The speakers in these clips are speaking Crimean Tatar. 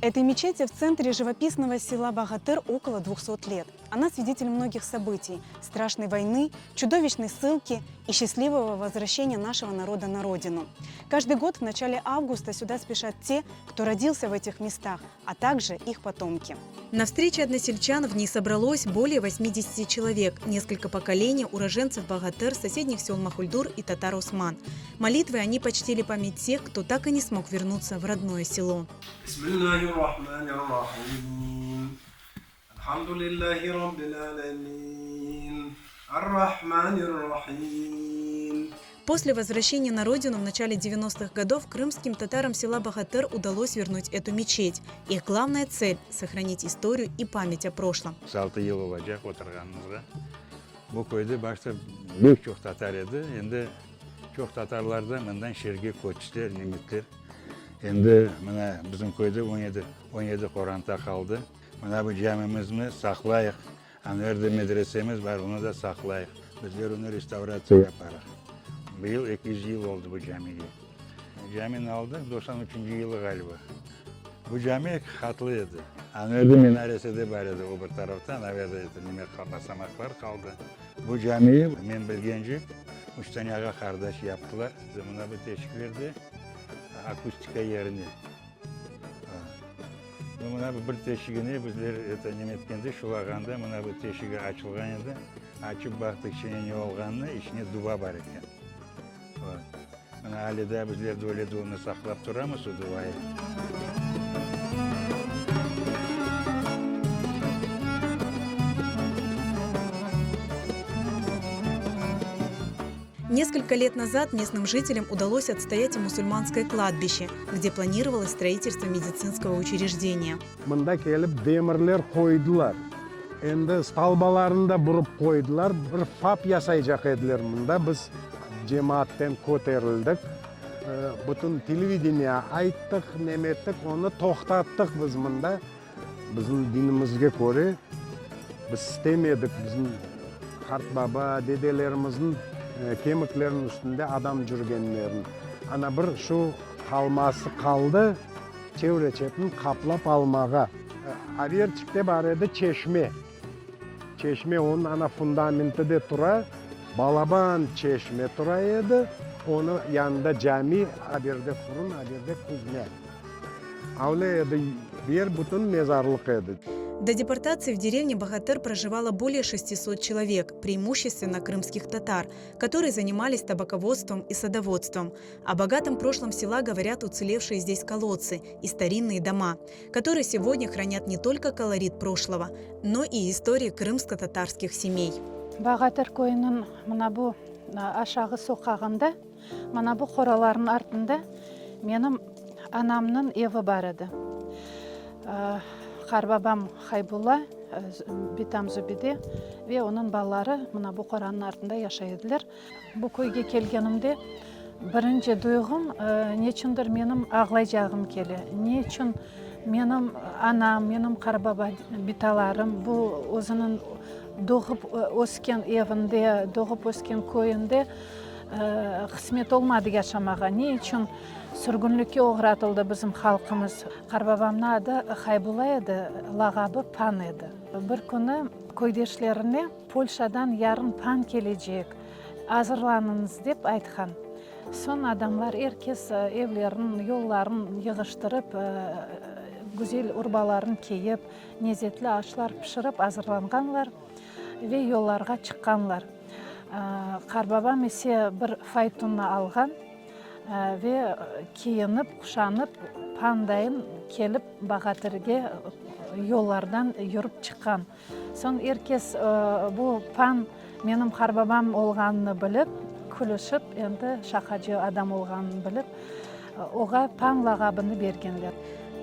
Этой мечети в центре живописного села Багатыр около 200 лет. Она свидетель многих событий – страшной войны, чудовищной ссылки и счастливого возвращения нашего народа на родину. Каждый год в начале августа сюда спешат те, кто родился в этих местах, а также их потомки. На встрече односельчан в ней собралось более 80 человек, несколько поколений уроженцев Багатыр, соседних сел Махульдур и Татар-Осман. Молитвой они почтили память тех, кто так и не смог вернуться в родное село. Bismillahirrahmanirrahim. Elhamdülillahi Rabbil alemin. Ar-Rahmanir-Rahim. После возвращения на родину в начале 90-х годов крымским татарам села Багатыр удалось вернуть эту мечеть. Их главная цель – сохранить историю и память о прошлом. 36 yıl olacaq oturğanımızğa. Bu köyde başta pek çoq tatar edi, endi çoq tatarlar da mından şerge köçtiler, nemetler. Endi mına bizim köyde on yedi, 17 qoranta qaldı. Mına bu camimizni saqlayıq, anverde medresemiz bar, onı da saqlayıq. Bizler onı restavratsiya yaparıq. Bıyıl 200 yıl oldı bu camige. Camini aldıq 93-nci yılı ğaliba. Bu cami eki qatlı edi. Anverde minaresi de bar edi o bir tarafta, anaverde neme basamaqlar qaldı. Bu camiyi, men bilgence, üç tane ağa-qardaş yaptılar. Mına bu teşiklerde akustika yerine. Mına bu bir teşigine bizler eto neme etkende, şulağanda mına bu teşigi açılğan edi. Açıp baqtıq içine ne olğanını, içine duva bar eken. Mına ale daa bizler de öyle duvnı saqlap turamız, o duvayı. Несколько лет назад местным жителям удалось отстоять и мусульманское кладбище, где планировалось строительство медицинского учреждения. Mında kelip demirler qoydılar. Endi stolbalarını da burıp qoydılar. Bir FAP yasaycaq ediler mında. Biz cemaatten köterildik. Bütün televideniye ayttıq, neme ettik, onı toqtattıq biz mında. Bizim dinimizge köre biz istemedik bizim qartbaba, dedelerimizniñ kemikleriniñ üstünde adam cürgenlerini. Ana bir şu qalması qaldı, çevre-çetini qaplap almağa. Averçikte bar edi çeşme. Çeşme, onıñ ana fundamenti de tura, balaban çeşme tura edi, onı yanında cami, a berde furun, a berde küzne. Avle edi, yer bütün mezarlıq edi. До депортации в деревне Багатыр проживало более 600 человек, преимущественно крымских татар, которые занимались табаководством и садоводством. О богатом прошлом села говорят уцелевшие здесь колодцы и старинные дома, которые сегодня хранят не только колорит прошлого, но и истории крымско-татарских семей. Bağatır köyüniñ mına bu aşağı soqağında, mına bu qoralarnıñ artında menim anamnıñ evi bar edi. Qarbabam Haybulla, bitam Zubide ve onıñ balaları mına bu qoranıñ artında yaşay ediler. Bu köyge kelgenimde birinci duyğum, neçündir menim ağlaycağım kele. Ne içün menim anam, menim qarbaba, bitalarım bu özüniñ doğıp ösken evinde, doğıp ösken köyünde qısmet olmadı yaşamağa? Ne içün sürgünlikke oğratıldı bizim halqımız? Qarbabamnıñ adı Haybulla edi, lağabı Pan edi. Bir künü köydeşlerine Polşadan yarın pan kelecek, azırlanıñız, dep aytqan. Soñ adamlar er kes evlerin, yolların yığıştırıp, güzel urbaların kiyip, nezetli aşlar pişirip azırlanğanlar ve yollarğa çıqqanlar. Qarbabam ise bir faytonnı alğan ve kiyinip, quşanıp, pandayın kelip Bağatırge yollardan yürip çıqqan. Soñ er kes bu pan menim qarbabam olğanını bilip, külüşip, endi şaqacı adam olğanını bilip, oğa pan lağabını bergenler.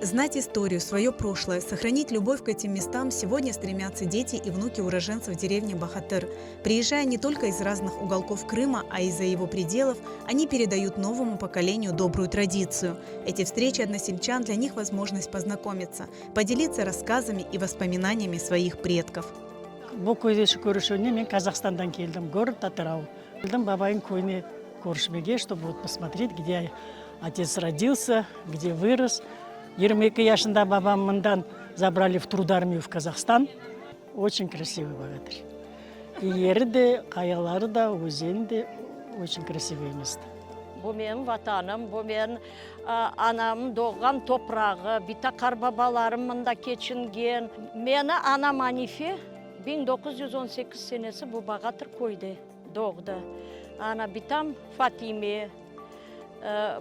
Знать историю, свое прошлое, сохранить любовь к этим местам сегодня стремятся дети и внуки уроженцев деревни Бахатыр. Приезжая не только из разных уголков Крыма, а и за его пределов, они передают новому поколению добрую традицию. Эти встречи односельчан для них возможность познакомиться, поделиться рассказами и воспоминаниями своих предков. Bu köyde körüşüvine men Kazahstandan keldim, город Атырау. Keldim babayım köyüne körüşmege, чтобы вот посмотреть, где отец родился, где вырос. 22 yaşında babam mından zabrali v trudarmiyu v Kazahstan. Oçün krasivıy Bağatır. İ yeri de, qayaları da, özeni de oçün krasivıy mesto. Bu menim Vatanım, bu menim anamnıñ doğğan toprağı, bita-qarbabalarım mında keçingen. Meni anam Anife 1918 senesi bu Bağatır köyde doğdı. Ana bitam Fatime.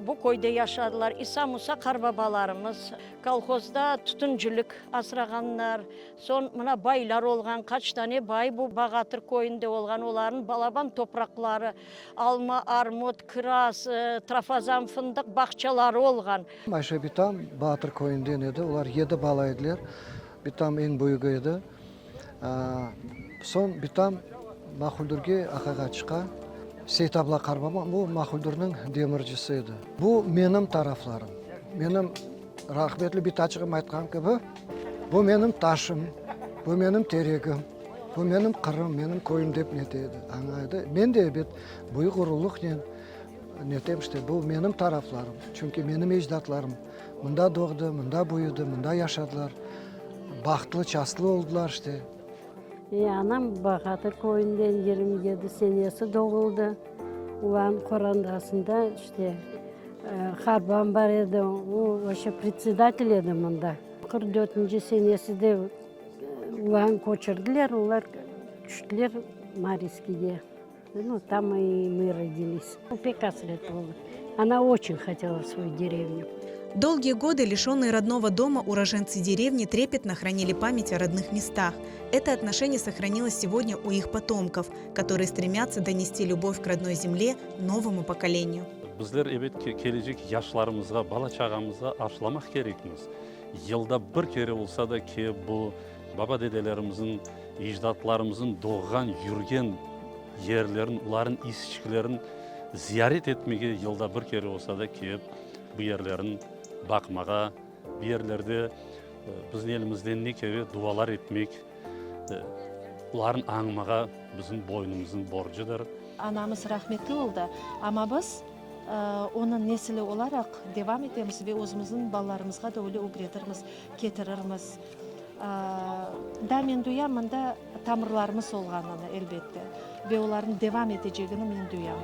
Bu köyde yaşadılar. İsa Musa qarbabalarımız kolhozda tütüncilik asrağanlar. Soñ mına baylar olğan, qaç tane bay bu Bağatır köyünde olğan, olarnıñ balaban topraqları, alma, armut, kiraz, trafazan, fındıq bağçaları olğan. Ayşe bitam Bağatır köyünden edi, olar yedi bala ediler, bitam eñ büyügi edi. Soñ bitam Mahuldürge aqayğa çıqa. Seytabla qarbabam, bu Mahuldürniñ demircisi edi. Bu menim taraflarım. Menim rahmetli bitaçığım aytqan kibi, bu menim taşım, bu menim teregim, bu menim Qırım, menim köyüm dep nete edi, aña edi. Men de ebet büyük ğururlıqnen netem, işte, bu menim taraflarım, çünki menim ecdatlarım mında doğdı, mında büyüdi, mında yaşadılar. Bahtlı, çastlı oldılar işte. E, anam Bağatır köyünden 27 senesi doğuldı. Olarnıñ qorandasında işte harbam bar edi, o вообще predsedatel edi mında. 44-nci senesi de olarnı köçürdiler, olar tüştiler Mariskige. Nu, tam i mı rodilis. O pek asret oldı. Ona oçün hotela v svoyu derevnю. Долгие годы лишенные родного дома уроженцы деревни трепетно хранили память о родных местах. Это отношение сохранилось сегодня у их потомков, которые стремятся донести любовь к родной земле новому поколению. Bizler, ebet, kelecek yaşlarımızğa, bala-çağamızğa aşılamaq kerekmiz. Yılda bir kere olsa da kelip bu baba-dedelerimizniñ, ecdatlarımıznıñ doğğan, yürgen yerlerin, olarnıñ izçiklerin ziyaret etmege yılda bir kere olsa da kelip bu yerlerin baqmağa, bu yerlerde bizim elimizden ne kele dualar etmek, olarnı añmağa bizim boynumıznıñ borcudır. Anamız rahmetli oldı, amma biz onıñ nesili olaraq devam etemiz ve özümizniñ balalarımızğa da öyle ögretirmiz, ketirirmiz. Daa men duyam, mında tamırlarımız olğanını, elbette, ve olarnıñ devam etecegini men duyam.